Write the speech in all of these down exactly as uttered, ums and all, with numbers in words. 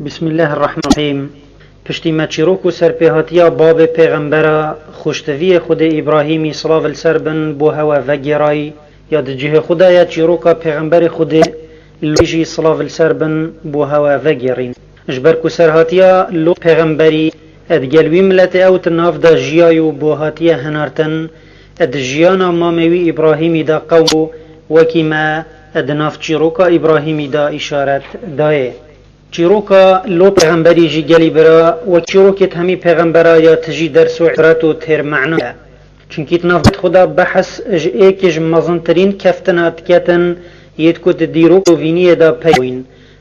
Bismillahirrahmanirrahîm. Piştî me çîrok û serpêhatiya babê pêxembera xweştiviyê Xwedê Îbrahîmî silav li ser bin bo hewe vegêrayî, ya di cihê xwe de ye çîroka pêxemberê Xwedê Lûtî jî silav li ser bin bo hewe vegêrîn. Ji ber ku serhatiya Lût pêxemberî digel wî miletê ew di nav de jiyayî û bo hatiye hinartin, di jiyana mamê wî Îbrahîmî de qewm bû, wekî me di nav çîroka Îbrahîmî de îşaret dayê. Çîroka Lût pêxemberî jî gelî bira wek çîrokê di hemî pêxembera ya tijî ders û îbret û têr mena ye. Çunkî di navbet xwe de behs ji êkê ji mezintirîn keftina diketin yêd ku di dîrok û vîniyê de pey bûyn.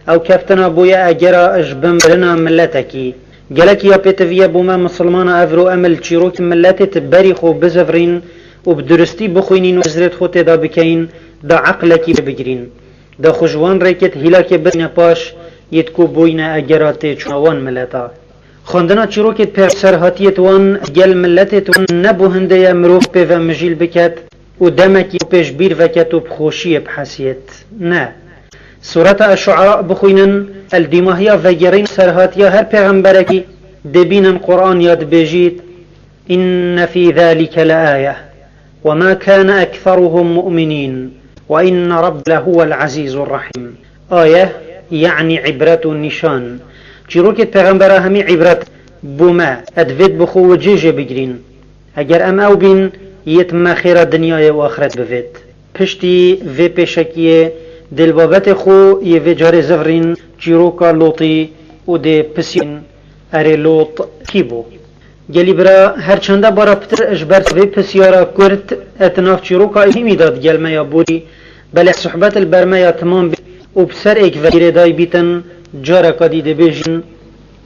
Ew keftina bûye egera ji bin birina miletekî. Gelekî ya pêtiviye bo me misilmana evro em li çîrokê miletê di berî xwe bizivirîn û bi duristî bixwînîn û hizrêt xwe tê de bikeyin, da eqlekî bigirîn. Da xwe ji wan rêkêt hîlakê bidine paş, yêt ku bûyne egera têçûna wan mileta. Xwendina çîrokêt pêxember serhatiyêt wan gel miletêt wan ne bo hindê ye mirov pê ve mijîl biket û demekî pêşbîr veket û bi xweşiyê bihesiyêt. Ne. Sureta Eşşuara bixwînin, el dîmahiya vegêrîn serhatiya her pêxemberekî dê bînin Quran ya dibêjît, إن في ذلك لآية وما كان أكثرهم مؤمنين وإن ربك لهو العزيز الرحيم. Aye, yanî îbret û nîşan. Çîrokêt pêxembera hemî îbret bo me, divêt bi xwe û cê jê bigirîn. Eger em ew bîn, yêt me xêra dinyayê û axret bivêt. Piştî vê pêşekiyê dê li babetê xwe yê vê carê zivirîn çîroka Lotî û dê pisîn, erê Lot kî bû? Gelî bira, her çende bara pitir ji ber vê pisyara kurt et nav çîroka Îbrahîmî de digel me ya borî, belê sohbet li ber me ya timam bî û bi ser êk ve girêdayî bîtin, careka dî dibêjin,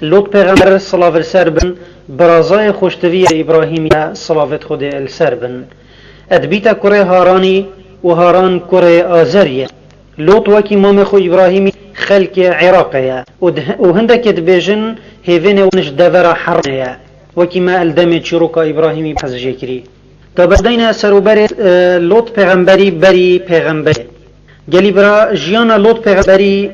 Lot pêxember silav li ser bin, birazayê xweştiviyê Îbrahîmî ye silavêt Xwedê li ser bin. Et bîte kurê Haranî û Haran kurê Azerî ye. Lot wekî mamê xwe Îbrahîmî xelkê Iraqê ye û di-, û hindekê dibêjin hêvênê wan ji devera Heranê ye. Wekî me el demê çîroka Îbrahîmî behs jê kirî. Taberdeyne serûberê, e, Lot pêxemberî berî pêxemberê. Gelî bira, jiyana Lot pêxemberî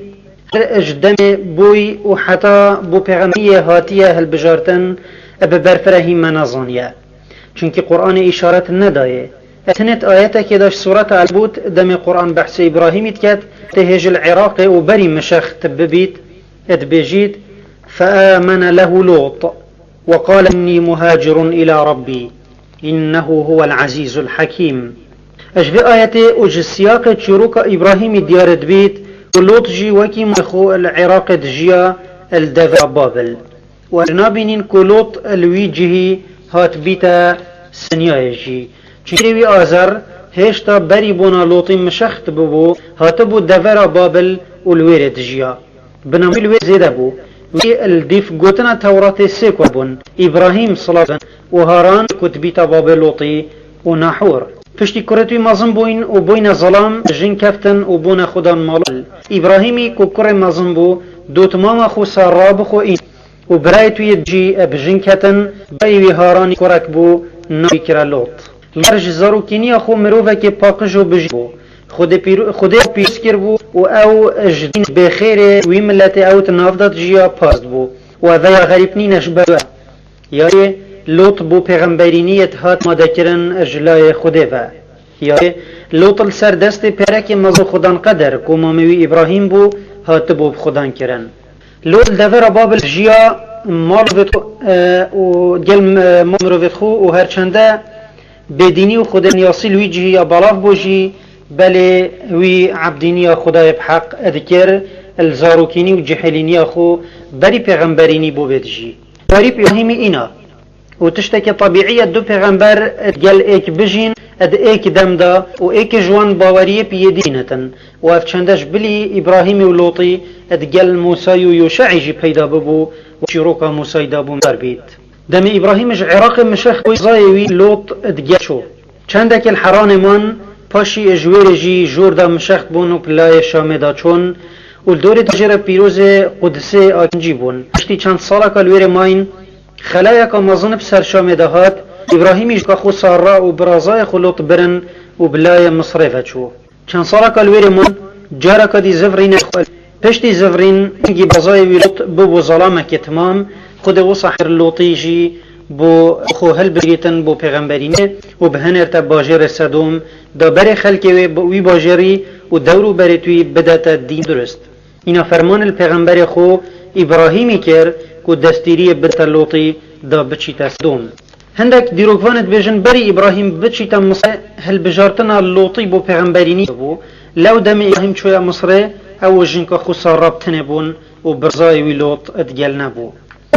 her ji demê boy û heta bo pêxemberiyê hatiye hilbijartin, e, bi berfirehî me nezaniye. Çunkî Quranê îşaret nedayê. Tenêt ayetekê de ji Sureta Elbût demê Quran behsê Îbrahîmî diket, tê hêj li Iraqê û berî mişext bibît, dibêjît, فآمن له لوط وقال إني مهاجر إلى ربي إنه هو العزيز الحكيم. Ji vê ayetê û ji siyaqê çîroka Îbrahîmî diyar dibît ku Lot jî wekî mamê xwe li Iraqê dijiya li devera Babil. Û ez nabînîn ku Lot li wî cihî hat bîte sinyayê jî. Çîrê wî Azer hêşta berî bona Lotî mişext bibû, hatibû devera Babil û li wêrê dijiya. Binamî li wê zêde bû. Wî li dîf gotina Tewratê sê ku bûn, Îbrahîm silavin û Haran ku dibîta babê Lotî û Nahor. Piştî kurêt wî mezin bûyn û bûyne zilam, jin keftin û bûne xudan malal. Îbrahîmî ku kurê mezin bû, dot mama xwe Sarra bi xwe în. Û birayê tu yê jî bi jin ketin, birayê wî Haranî kurek bû, navî kira Lot. Li ber ji zarokîniya xwe mirovekê paqij û bijî bû. Xwedê pîro-, Xwedê pîroz kiribû û ew ji dîn bêxêrê wî miletê ew di nav de dijiya past bû. Û ev ya xerîb nîne ji ber we. Yarê Lot bo pêxemberîniyê dihat amadekirin ji layê Xwedê ve. Yarê Lot li ser destê pêrekê mezin Xudan Qeder ku mamê wî Îbrahîm bû, hatibû bi Xudan kirin. Lot li devera Babil jiya, mal û vêt xwe, e, û gel, e, mal mirovêt xwe û her çende bêdînî û xwedêniyasî li wî cihî ya belav bû jî, belê wî ebdîniya Xwedayê bi heq dikir, li zarokînî û cihêlîniya xwe berî pêxemberînî bû vê dijî. Xerîb Îbrahîmî îna. Û tiştekî tebîî ye du pêxember di gel êk bijîn, di êk dem de û êkê ji wan baweriyê piyê dî bînitin. Û ev çende ji bilî Îbrahîmî û Lotî di gel Mûsayî û Yûşe'î jî peyda bibû û çîroka Mûsayî de bû dar bît. Demê Îbrahîm ji Iraqê mişex bû, zayê wî Lot di gel çû. Çendekê li Heranê man, paşî ji wêrê jî jor de mişext bûn û bi layê Şamê de çûn û li dorê dajêra pîrozê Qudisê akincî bûn. Piştî çend saleka li wêrê mayîn, xelayeka mezin bi ser Şamê de hat, Îbrahîmî jika xwe Sarra û birazayê xwe Lot birin û bi layê Misrê ve çû. Çend saleka li wêrê man, careka dî zivirîne xwe Piştî zivrîn, hingî bazayê wî Lot bûbû zalamekê timam, Xwedê wisa her Lotî jî bo xwe hilbigirîtin bo pêxemberînê û bihinerte bajêrê Sedom, da berê xelkê wê bi wî bajêrî û dewr û berê wî bidete dîn durist. Îna ferman li pêxemberê xwe Îbrahîmî kir ku destîriyê bidete Lotî da biçîte Sedom. Hindek dîrokvan dibêjin berî Îbrahîm biçîte Misrê hilbijartina Lotî bo pêxemberînî bû. Lew demê Îbrahîm çûye Misrê, ew û jinka xwe Sara bi tenê bûn û birzayê wî Lot digel nebû.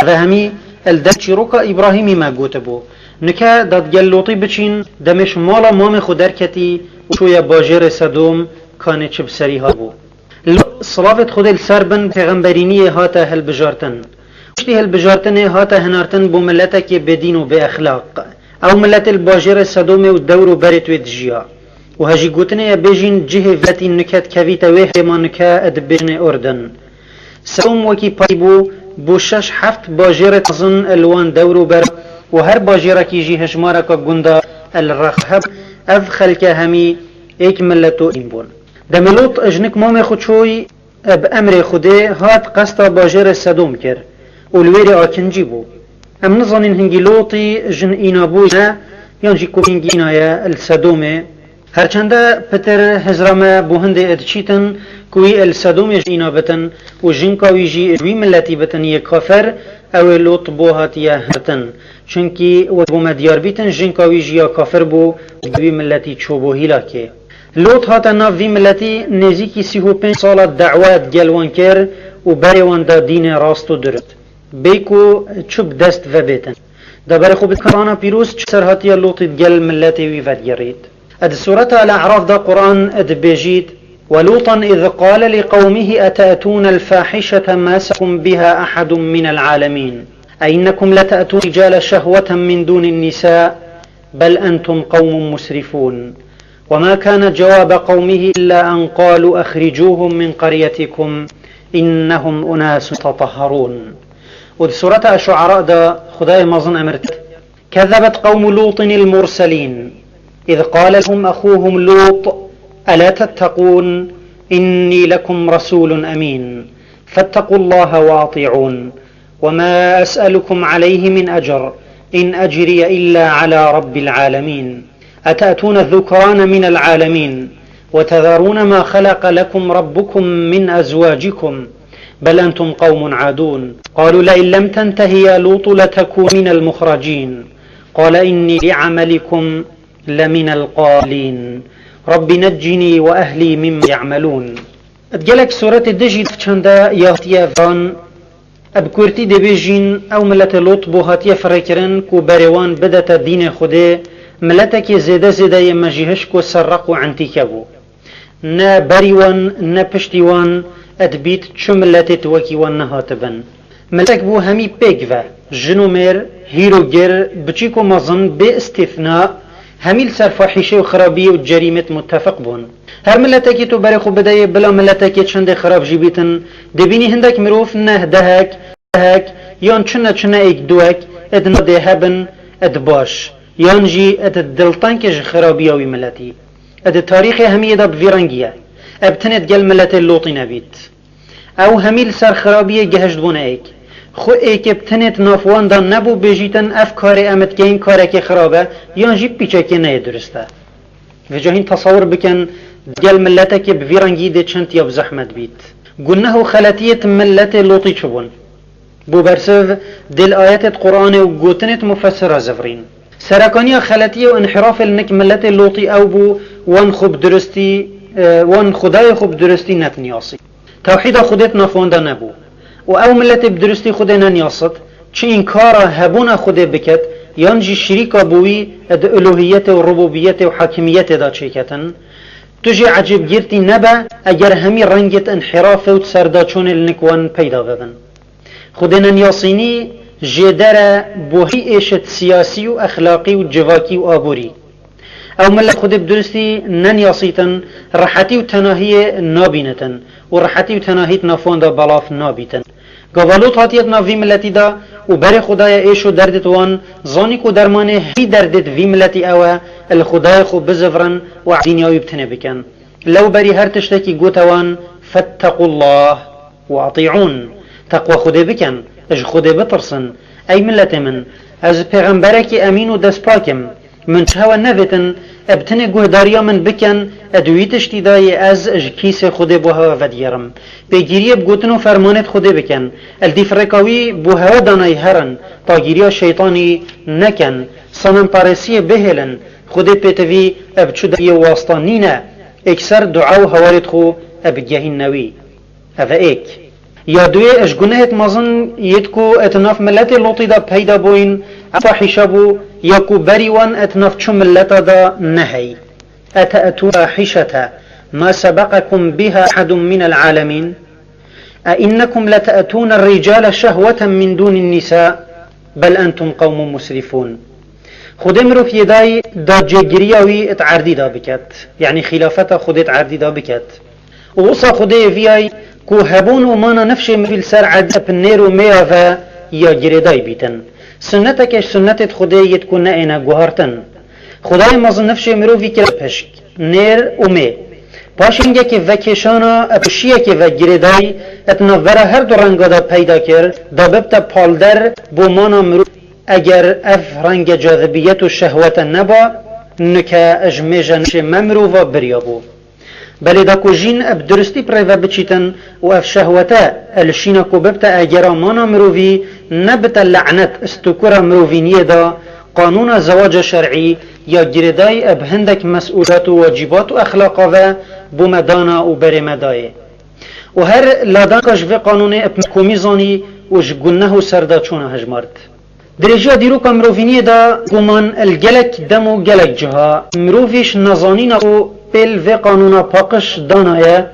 Ev hemî li dem çîroka Îbrahîmî me gotibû. Nike da digel Lotî biçîn, demê ji mala mamê xwe derketî û çûye bajêrê Sedom, kanê çi bi serî hatibû. Lot, silavêt Xwedê li ser bin, pêxemberîniyê hate hilbijartin. Piştî hilbijartinê hate hinartin bo miletekê bêdîn û bêexlaq. Ew miletê li bajêrê Sedomê û dewr û berê wê dijiya. Û hejî gotinê ye bêjîn cihê vî miletî nike dikevîte wê herêma nike dibêjinê Urdin. Sedom wekî payî bû, bû şeş heft bajêrê mezin li wan dewr û ber û her bajêrekî jî hejmareka gunda li rex hebû. Ev xelke hemî êk milet û dîn bûn. Demê Lot ji nik mamê xwe çûy, bi emrê Xwedê hat qesta bajêrê Sedom kir û li wêrê akincî bû. Em nizanîn hingî Lotî jin îna bû ne, yan jî ku hingî îna ye li Sedomê. Herçende pitir hizra me bo hindê diçîtin ku wî li Sedomê jin îna bitin û jinka wî jî ji wî miletî bitin yê kafir, ew ê Lot bo hatiye hinartin. Çunkî wek bo me diyar bîtin, jinka wî jî ya kafir bû û bi wî miletî çûbû hîlakê. Lot hate nav vî miletî, nêzîkî sî û pênc sala dewet gel wan kir û berê wan da dînê rast û durist. Bê ku çi bi dest ve bêtin. Da berê xwe bidin Qur'ana pîroz çi ser hatiye Lotî digel miletê wî vedigirît. Di sureta El-A'raf da Qur'an dibêjît: ولوطا إذ قال لقومه أتأتون الفاحشة ما سبقكم بها أحد من العالمين أئنكم لتأتون الرجال شهوة من دون النساء بل أنتم قوم مسرفون. وما كان جواب قومه إلا أن قالوا أخرجوهم من قريتكم إنهم أناس يتطهرون. Û di sureta Eşşuara da Xwedayê mezin emir kir: كذبت قوم لوط المرسلين إذ قال لهم أخوهم لوط ألا تتقون إني لكم رسول أمين فاتقوا الله وأطيعون وما أسألكم عليه من أجر إن أجري إلا على رب العالمين أتأتون الذكران من العالمين وتذرون ما خلق لكم ربكم من أزواجكم بل أنتم قوم عادون قالوا لئن لم تنته يا لوط لتكون من المخرجين قال إني لعملكم لمن القالين رب نجني وأهلي مما يعملون. Di gelek sûretê din jî çende ya hatiye van, bi kurtî dibêjin, ew miletê Lot bo hatiye firêkirin ku berê wan bidete dînê Xwedê, miletekê zêde zêde yê mejîhiş ku serreq û entîke bû. Ne berî wan, ne piştî wan dibît çi miletêt wekî wan nehatibin. Miletek bû hemî pêk ve, jin û mêr, hîr û gir, biçîk û mezin, bê îstîthna, hemî li ser fahîşê û xirabiyê û cerîmêt muttefiq bûn. Her miletekî tu berê xwe bideyê bila miletekê çendê xirab jî bîtin, dibînî hindek mirov neh dehek, dehek, yan çi ne çi ne êk duwek, ed nadê hebin, ed baş, yan jî ed dilteng ji xirabiya wî miletî. Ed tarîxê hemiyê de bi vî rengî ye. Eb tenê digel miletê Lotî nebît. Ew hemî li ser xirabiyê gehişt bûne êk. Xwe êkê bi tenê di nav wan de nebû bêjîtin, ev karê em dikeyin karekê xirab e, yan jî pîçekê neyê durist e. Vêca hîn tesewir bikin, digel miletekê bi vî rengî dê çend ya bi zehmet bît. Guneh û xeletiyê di miletê Lotî çi bûn? Bo bersiv, dê li ayetêt Qur'anê û gotinêt mufessira zivrîn. Serekaniya xeletiyê û inhirafê li nik miletê Lotî ew bû, wan xwe bi duristî, e, wan Xwedayê xwe bi duristî nediniyasî. Tewhîda Xwedê di nav wan de nebû. Û ew miletê bi duristî Xwedê nenyasit, çi înkara hebûna Xwedê biket, yan jî şirîka bo wî di uluhiyetê û rububiyetê û hakimiyetê de çêketin, tu jî ecêbgirtî nebe eger hemî rengêt inhirafê û serdaçûnê li nik wan peyda bibin. Xwedê nenyasînî jêder e bo hî êşêt siyasî û exlaqî û civakî û aborî. Ew milet Xwedê bi duristî nenyasîtin, rehetî û tenahiyê nabînitin û rehetî û tenahî di nav wan de belav nabîtin. Gava Lot hatiye di nav vî miletî de û berê xwe daye êş û derdêt wan, zanî ku dermanê hî derdêt vî miletî ew e, li Xwedayê xwe bizivrin û ebdîniya wî bi tenê bikin. Lewberî her tiştekî gote wan, فاتقوا الله. وأطیعون، teqwa Xwedê bikin, ji Xwedê bitirsin. Ey miletê min, ez pêxemberekî emîn û destpak im. Min çi hewe nevêtin, bi tenê guhdariya min bikin, di wî tiştî de yê ez ji kîsê Xwedê bo hewe vedigêrim. Pêgîriyê bi gotin û fermanêt Xwedê bikin. Li dîf rêka wî bo hewe danayî herin, tagîriya şeytanî nekin. Sanenperestiyê bihêlin. Xwedê pêtivî bi çi deriyê wasta nîne. Êkser dua û hewarêt xwe bigehînne wî. Ev e êk. Ya duyê, ji gunehêt mezin yêt ku et nav miletê Lotî de peyda bûyîn, ev fahîşe bû, ya ku berî wan et nav çi mileta de nehey. أتأتون الفاحشة ما سبقكم بها أحد من العالمين؟ أئنكم لتأتون الرجال شهوة من دون النساء؟ بل أنتم قوم مسرفون. Xwedê mirov yê dayî da cêgiriya wî it erdî da biket, yanî xîlafeta Xwedê it erdî da biket. Û wisa Xwedê yê viyayî ku hebûn û mana nifşê mirovî li ser erdî ep nêr û mêya ve ya girêdayî bîtin. Sunneteke ji sunnetêt Xwedê yêt ku neêne guhartin. Xwedayê mezin nifşê mirovî kir pişk, nêr û mê. Paşê hingekê vekêşana ep şiyekê ve girêdayî et navbera her du renga de peyda kir, da bibte palder bo mana mirov. Eger ev renge cazibiyet û şehwete neba, nike ji mêje nifşê me mirova biriya bû. Belê da ku jîn bi duristî bi rê ve biçîtin û ev şehwete li şîna ku bibte egera mana mirovî, nebite le'net stûkura mirovîniyê de, qanûna zewaca şer'î ya girêdayî bi hindek mes'ûlat û wecîbat û exlaqa ve bo me dana û berê me dayê. Û her ladanka ji vê qanûnê bi me komî zanî û ji guneh û serdaçûna hejmart. Dirêjiya dîroka mirovîniyê de guman li gelek dem û gelek ciha mirovî ji nezanîna ku pêl vê qanûna paqij danaye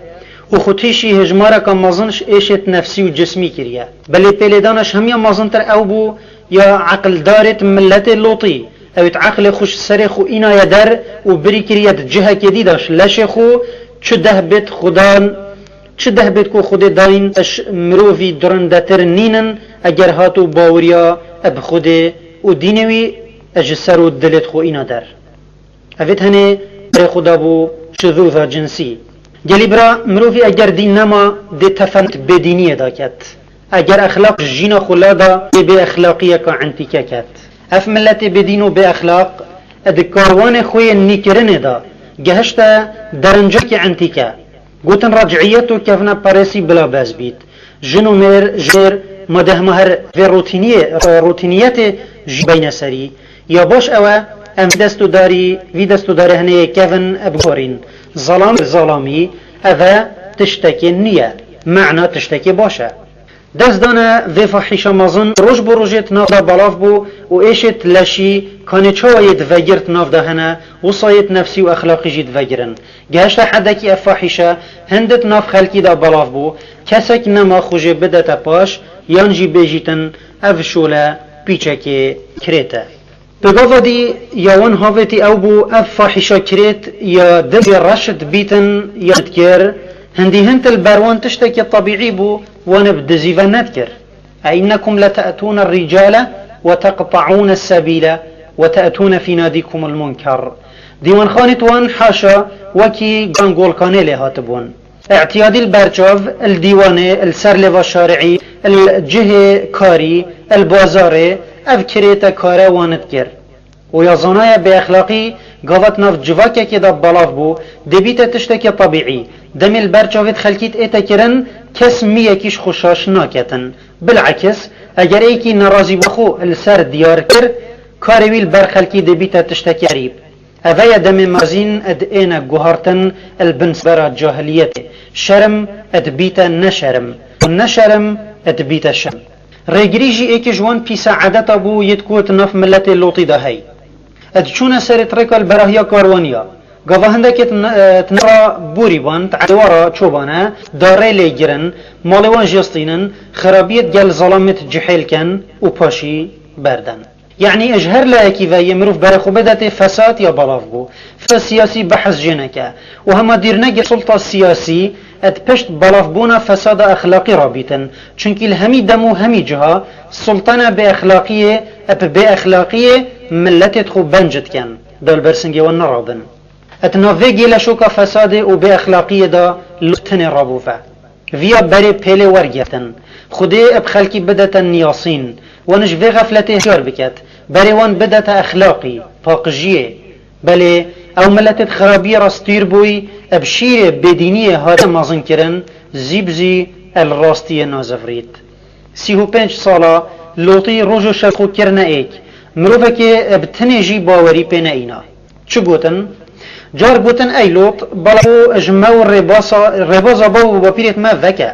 û xwetîşî hejmareka mezin ji êşêt nefsî û cismî kiriye. Belê pêlêdana ji hemiya mezintir ew bû ya eqildarêt miletê Lotî, ewêt eqlê xwe ji serê xwe înaye der û birî kiriye di cihekê dî de ji leşê xwe, çi deh bêt xudan, çi deh bêt ku Xwedê dayîn ji mirovî durindetir nînin, eger hat û baweriya bi Xwedê û dînê wî ji ser û dilêt xwe îna der. Evê tenê berê xwe dabû şuzûza cinsî. Gelî bira, mirovî eger dîn nema, dê tefen bêdîniyê de ket. Eger exlaq ji jîna xwe lada, dê bê exlaqiyeka entîke ket. Ev miletê bêdîn û bê exlaq, di karwanê xwe yên nîkirinê de, gehişte derencekê entîke. Gotin reciyet û kevneperêsî bila bes bît. Jin û mêr, jêr, ma dehma her vê rotîniyê, rotîniyetê jî beyne serî. Ya baş ew e, em vî dest û darî, vî dest û darê hinê yê kevin bigorîn. Zelam, zelamî, ev e tiştekê nî ye. Mena tiştekê baş e. Dest dane vê fahîşa mezin, roj bo rojê di nav de belav bû û êşêt leşî, kanê çawa yêt vegir di nav de hene, wisa yêt nefsî û exlaqî jî divegirin. Gehişte hedekî ev fahîşe hindê di nav xelkî de belav bû, kesek nema xwe jê bidete paş, yan jî bêjîtin ev şole pîçekê kirêt e. Bi gava dî ya wan havêtî ew bû, ev fahîşa kirêt ya din jê reş dibîtin ya dikir, hindî hin li ber wan tiştekî tebîî bû, wan bi dizî ve nedikir. أئنكم لتأتون الرجال وتقطعون السبيل وتأتون في ناديكم المنكر. Dîwanxanêt wan haşa wekî gangolkanê lê hatibûn. Îtiyadî li ber çav, li dîwanê, li ser lêva şari'î, li cihê karî, li bazarê, ev kirête kare wan dikir. Û ya zanaye bêexlaqî gava di nav civakekê de belav bû, dê bîte tiştekê tebîî. Demê li ber çavêt xelkî ête kirin, kes miyekî ji xwe şaş naketin. Bilekis, eger êkî nerazîbûna xwe li ser diyar kir, karê wî li ber xelkî dê bîte tiştekî xerîb. Eve ye demê mezin ed êne guhartin el bin sibera cahiliyetê. Şerm ed bîte neşerm. Û neşerm ed bîte şerm. Rêgirî jî êkê ji wan pîse edeta bû yêt ku di nav miletê Lotî de hey. Ed çûne serê rêka li berahiya karwaniya. Gava hindekê di n-, e, di nava borî ban, di ewara çobane, darê lê girin, malê wan jê stînin, xerabiyêt gel zelamêt cihêl ken û paşî berden. Yanî ji her layekî ve yê mirov berê xwe bidetê fesad ya belav bû. Fesad siyasî behs jê neke. Û hema dîr negir sulta siyasî et pişt belavbûna fesada exlaqî rabîtin. Çunkî li hemî dem û hemî ciha sultana bêexlaqiyê et bi bêexlaqiyê miletê xwe benc dikin. Da li ber singê wan nerabin. Et nav vê gêleşoka fesadê û bêexlaqiyê de li tenê rabûve. Viya berê pêlê wergirtin. Xwedê bi xelkî bidete niyasîn. Wan ji vê xefletê hişyar biket. Berê wan bidete exlaqî, paqijiyê. Belê, ew miletê di xirabiyê re stîr bûyî, bi şîrê bêdîniyê hate mezinkirin, zî bi zî el rastiyê nazivirît. Sî û pênc sala Lotî roj û şev xwe kirine êk. Mirovekê bi tinê jî bawerî pê neîna. Çi gotin? Car gotin, ey Lot, bala xwe ji me û rêbasa, rêbaza bav û bapîrêt me veke.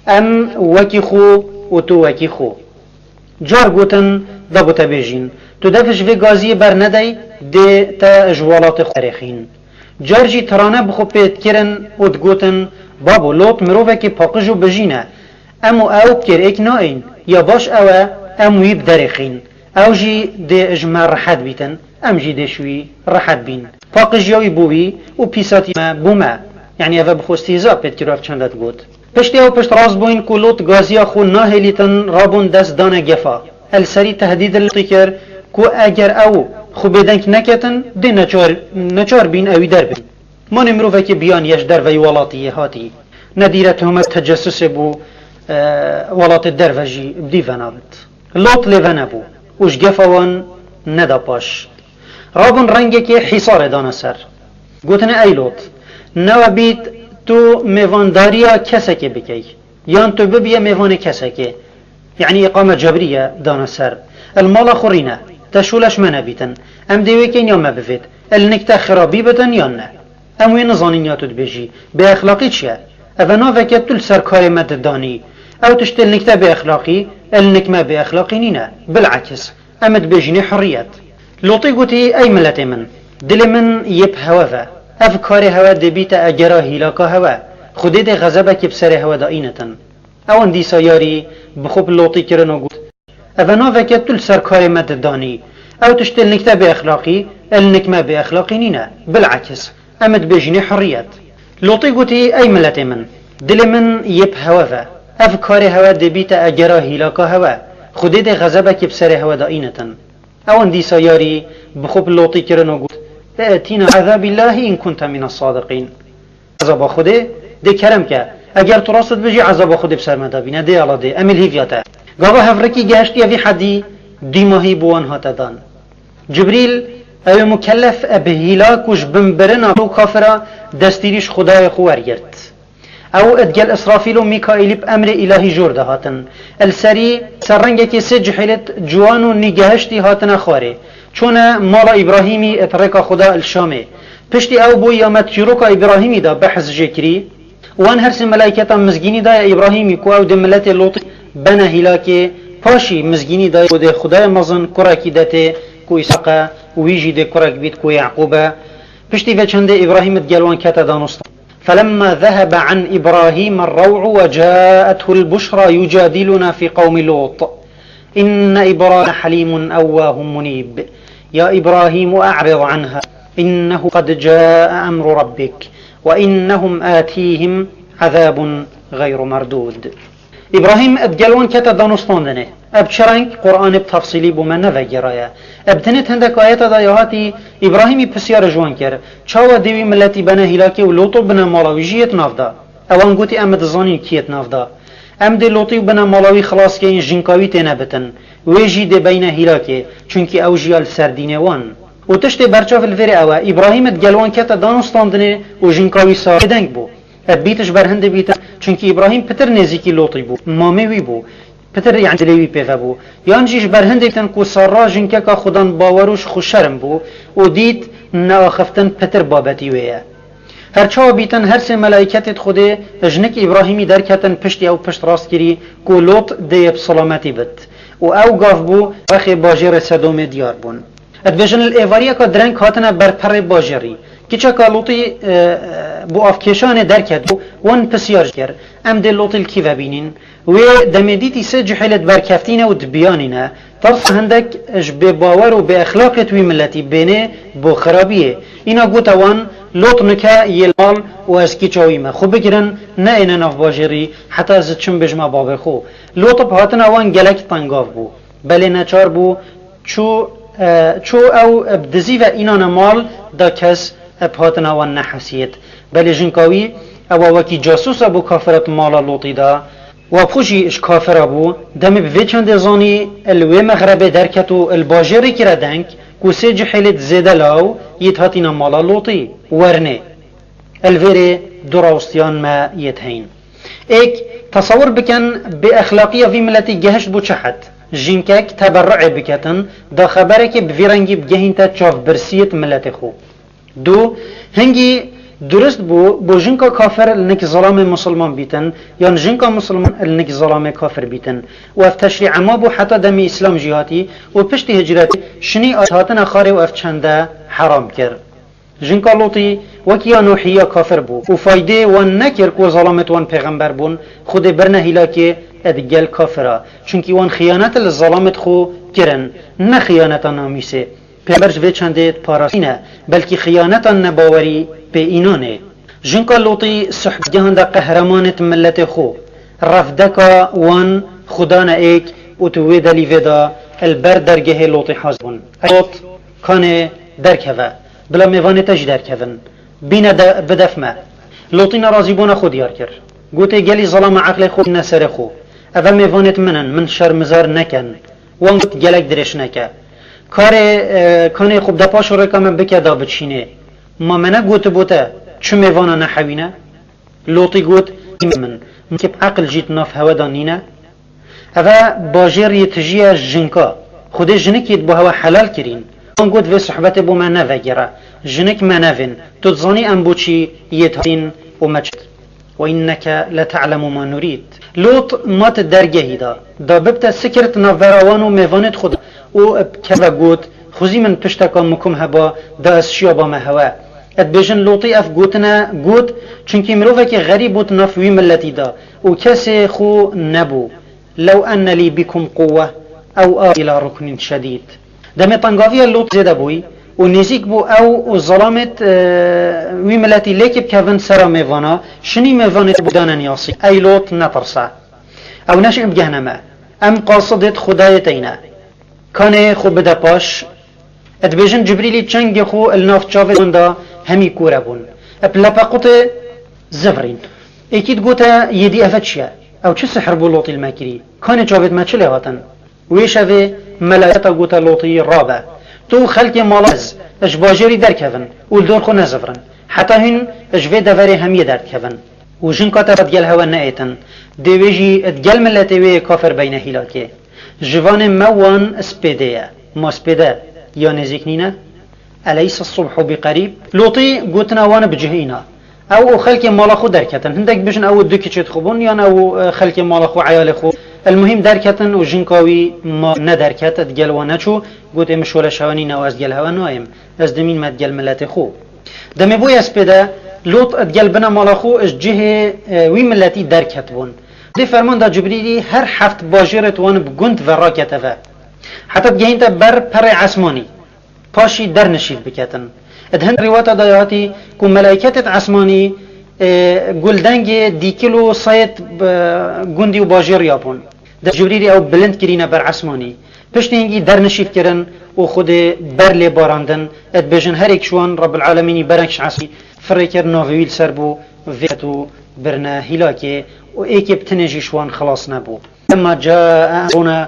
Em wekî xwe û tu wekî xwe. Car gotin, da bo te bêjîn, tu def ji vê gaziyê bernedey, dê te ji welatê xwe derêxîn. Car jî tirane bi xwe pê dikirin û digotin, babo, Lot mirovekî paqij û bijîn e. Em û ew bi kêr êk nayîn, ya baş ew e, em wî biderêxîn. Ew jî dê ji me rehet bîtin, em jî dê ji wî rehet bîn. Paqijiya wî bû wî û pîsatî me bû me. Yanî ev e bi xwe îstîhza pê dikir û ev çende digot. Piştî ew piştrast bûyîn ku Lot gaziya xwe nahêlîtin, rabûn dest dane gefa. El serî tehdîd li Lotî kir ku eger ew xwe bêdeng neketin, dê neçar, neçar bîn ewî derbin. Manê mirovekî biyaniye ji derveyî welatî yê hatî. Nedîre tohmet tecessusê bû, e, welatê derve jî bi dî venabit. Lot lê venebû û ji gefa wan neda paş. Rabûn rengekê hîsarê dane ser. Gotine, ey Lot, newe bît tu mêvandariya kesekê bikey, yan tu bibiye mêvanê kesekê. Yanî îqame cebriye dane ser. El mala xwe rîne, te şûle ji me nebîtin. Em dê wê kên ya me bivêt. El nik te xirabî bitin yan ne? Em wê nizanîn ya tu dibêjî. Bêexlaqî çi ye? Eve naveke tu li ser karê me didanî. Ew tiştê li nik te bêexlaqî, el nik me bêexlaqî nîne. Bilekis, em dibêjînê hurriyet. Lotî gotî, ey miletê min, dilê min yê bi hewe ve. Ev karê hewe dê bîte egera hîlaka hewe. Xwedê dê xezebekê bi serê hewe de înitin. Ewan dîsa yarî bi xwe bi Lotî kirin û got, eve naveke tu li ser karê me didanî. Ew tiştê li nik te bêexlaqî, el nik me bêexlaqî nîne. Bilekis, em dibêjînê hurriyet. Lotî gotî, ey miletê min, dilê min yê bi hewe ve. Ev karê hewe dê bîte egera hîlaka hewe. Xwedê dê xezebekê bi serê hewe de înitin. Ewan dîsa yarî bi xwe bi Lotî kirin û got, "Î'tîna bi ezabîllahî in kunte mine sadiqîn." Ezaba Xwedê, dê kerem ke. Eger tu rast dibêjî, ezaba Xwedê bi ser me de bîne. Dê, Allah dê, em ê li hîviya te. Gava hevrikî gehiştiye vî hedî, dîmahî bi wan hate dan. Cibrîl, ew ê mukellef e bi hîlak û ji binbirina û kafira destîrî ji Xwedayê xwe wergirt. Ew digel Îsrafîl û Mîkaîlî bi emrê îlahî jor de hatin. Li serî ser rengekê sê cihêlêt ciwan û nîgehiştî hatine xwarê. Çûne mala Îbrahîmî di rêka Xuda li Şamê. Piştî ew bû ya me di çîroka Îbrahîmî de behs jê kirî. Wan her sê melayketa mizgînî daye Îbrahîmî ku ew dê miletê Lotî bene hîlakê. Paşî mizgînî daye ku dê Xudayê mezin kurekî detê ku Îshaq e û wî jî dê kurek bît ku Yaqûb e. Piştî vê çendê Îbrahîm digel wan kete danûstan. فلما ذهب عن إبراهيم الروع وجاءته البشرى يجادلنا في قوم لوط إن إبراهيم لحليم أواه منيب يا إبراهيم أعرض عن هذا إنه قد جاء أمر ربك وإنهم آتيهم عذاب غير مردود. Îbrahîm digel wan kete danûstandinê. Ev çi reng? Quranê bi tefsîlî bo me nevegêraye. Ev tenê di hindek ayeta de ya hatî, Îbrahîmî pisyar ji wan kir, çawa dê wî miletî bene hîlakê û Lotî û binemala wî jî yê di nav de? Ewan gotî, em dizanîn kî yê di nav de. Em dê Lotî û binemala wî xilas keyin, jinka wî têne bitin. Wê jî dê beyne hîlakê, çunkî ew jiya li ser dînê wan. Û tiştê berçav li vêrê ew e, Îbrahîm digel wan kete danûstandinê û jinka wî Sarê bêdeng bû. Ev bît ji ber hindê bîtin, çunkî Îbrahîm pitir nêzîkî Lotî bû, mamê wî bû, pitir, yanî dilê wî pê ve bû. Yan jî ji ber hindê bîtin ku Sara jinkeka Xudan bawer û ji xwe şerm bû û dît neaxiftin pitir babetî wê ye. Her çawa bîtin, her sê melayketê di Xwedê ji nik Îbrahîmî derketin, piştî ew pişt rast kirî ku Lot dê yê bi silametî bit. Û ew gav bû, rexê bajêrê Sedomê diyar bûn. Dibêjin, li êvariyeka direng hatine ber perê bajêrî. Kiçeka Lotî, e, e, bo avkêşanê derket û wan pisyar kir, em dê Lotî li kî ve bînîn? Wê demê dîtî sê cihêlê di ber keftî ne û dibiyanîne. Tirsa hindek ji bêbawer û bêexlaqêt wî miletî bênê bo xirabiyê. Îna gote wan, Lot nike yê li mal û ez kiça wî me. Xwe bigirin, neêne nav bajêrî, heta ez çim bêjime bavê xwe. Lot bi hatina wan gelek tengav bû. Belê neçar bû, çû, e, çû ew bi dizî ve înane mal da kes bi hatina wan nehesiyêt. Belê jinka wî Ewa wekî casûsa bû kafira di mala Lotî de, wa bi xwe jî ji kafira bû, demê bi vê çendê zanî, li wê mexrebê derket û li bajêrê kire deng, ku sê cihê lê di zêde law yê dihatîne mala Lotî. Wernê. Li vêrê du rawestiyan me yê diheyîn. Êk, tesewir bikin, bêexlaqiya vî miletî gehişt bo çi hed? Jinkek teberruê biketin, da xeberekê bi vî rengî bigehînte çavbirsiyê di miletê xwe. Du, hingî durist bû, bo jinka kafir li nik zelamê misilman bîtin, yan jinka misilman li nik zelamê kafir bîtin. Û ev teşrî ema bû heta demê Îslam jî hatî û piştî hicretê şinî hatine xarê û ev çende heram kir. Jinka Lotî wekî ya Nûhî ya kafir bû û faydê wan nekir ku zelamêt wan pêxember bûn, Xwedê birine hîlakê ed gel kafira. Çunkî wan xiyanet li zelamêt xwe kirin, ne xiyaneta namîsê. Pêxember ji vê çendê diparastîne, belkî xiyaneta nebawerî pê înanê. Jinka Lotî suhbetgehan de qehremanêt miletê xwe, revdeka wan xwe dane êk û tu wê delîvê de li ber dergehê Lotî hazir bûn. Ey Lot, kanê derkeve, bila mêvanê te jî derkevin. Bîne de, bi def me. Lotî nerazîbûna xwe diyar kir. Gotê, gelî zelama eqlê xwe ne serê xwe. Eve mêvanêt min in, min şermizar neken. Wan got, gelek dirêj neke. Karê, e, kanê xwe bi depaş û rêka me bike da biçînê. Ma me negotibû te, çi mêvana nehewîne? Lotî got, min, min ki bi eqil jî di nav hewe de nîne. Eve bajêr yê tijî ye jinka. Xwedê jinikî bo hewe helal kirîn. Wan got, vê sohbetê bo me nevegere. Jinik me nevên. Tu dizanî em bo çi yê dihatîn û me çi. Ve inneke lete'lemu ma nurîd. Lot ma tu dergehî da. Da bibte sikir di navbera wan û mêvanêt xwe de. Û bi keve got, xwezî min tişteka mikum heba, da ez şiya bame hewe. Dibêjin Lotî ev gotine got, çunkî mirovekî xerîb bû di nav wî miletî de û kesê xwe nebû. Lew enne lî bikum quwwe ew awi ila ruknin şedîd. Demê tengaviya Lot zêde bûy û nêzîk bû ew û zelamêt, e, wî miletî lêkê bikevin sera mêvana, şinî mêvanê bû danen yasî. Ey Lot, netirse. Ew neşin bigehne me. Em qasidêt Xwedayê teyne. Kanê xwe bide paş. Dibêjin Cibrîlî çengê xwe li nav çavê wan da hemî kûre bûn. Bi lepequtê zivirîn. Êkî digote, yê dî eve çi ye? Ew çi sihir bû Lotî li me kirî? Kanê çavêt me çi lê hatin? Wê şevê melayketa gote Lotî, rabe. Tu û xelkê mala ez ji bajêrî derkevin û li dor xwe nezivirin. Heta hûn ji vê deverê hemiyê derdikevin. Û jinka te digel hewe neêtin. Dê wê jî digel miletê wê yê kafir beyne hîlakê. Ji vanê me wan spêdê ye. Ma spêde ya nêzîk nîne? Eleyse subhu bi qerîb? Lotî gotina wan bi cih îna. Ew û xelkê mala xwe derketin. Hindek bijin ew û du kiçêt xwe bûn, yan ew û, e, xelkê mala xwe, eyalê xwe. El muhîm derketin û jinka wî ma nederket, digel wan neçû. Gotê, min şole şewe nîne û ez digel hewe nayêm. Ez dimîn me digel miletê xwe. Demê bûye spêde, Lot digel bina mala xwe ji cihê, e, wî miletî derket bûn. Dê ferman da Cibrîlî her heft bajêrêt wan bi gund ve rakete ve. Heta digehînte ber perê esmanî. Paşî dernişîv biketin. Di hin rîwata de hatî ku melayketêt esmanî, e, guldengê dîkil û sayêt, e, gundî û bajêr ya bûn. De Cibrîlî ew bilind kirîne ber esmanî. Piştî hingî dernişîv kirin û Xwedê ber lê barandin. Dibêjin her êk ji wan Rebbil Alemînî berek ji esmanî firê kir, navê wî li ser bû, vê ket û birine hîlakê û êkê bi tinê jî ji wan xilas nebû. لما جاء أمرنا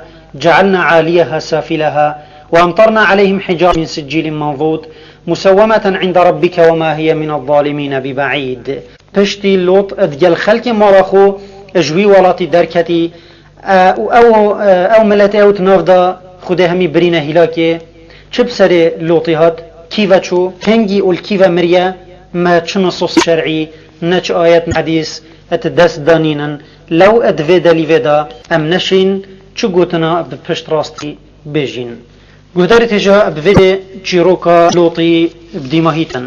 جعلنا عاليها سافلها وأمطرنا عليهم حجارة من سجيل منضود مسومة عند ربك وما هي من الظالمين ببعيد. Piştî Lot digel xelkê mala xwe ji wî welatî derketî, e, û ew, e, ew miletê ew di nav de Xwedê hemî birîne hîlakê. Çi bi serê Lotî hat? Kî ve çû? Hingî û li kî ve miriye? Me çi nisos şer'î, ne çi ayet, ne hedîs, di dest de nînin. Lew di vê delîvê de em neşîn, çi gotina bi piştrastî bêjîn? Guhdarê têja bi vê çîroka Lotî bi dîmahîtin.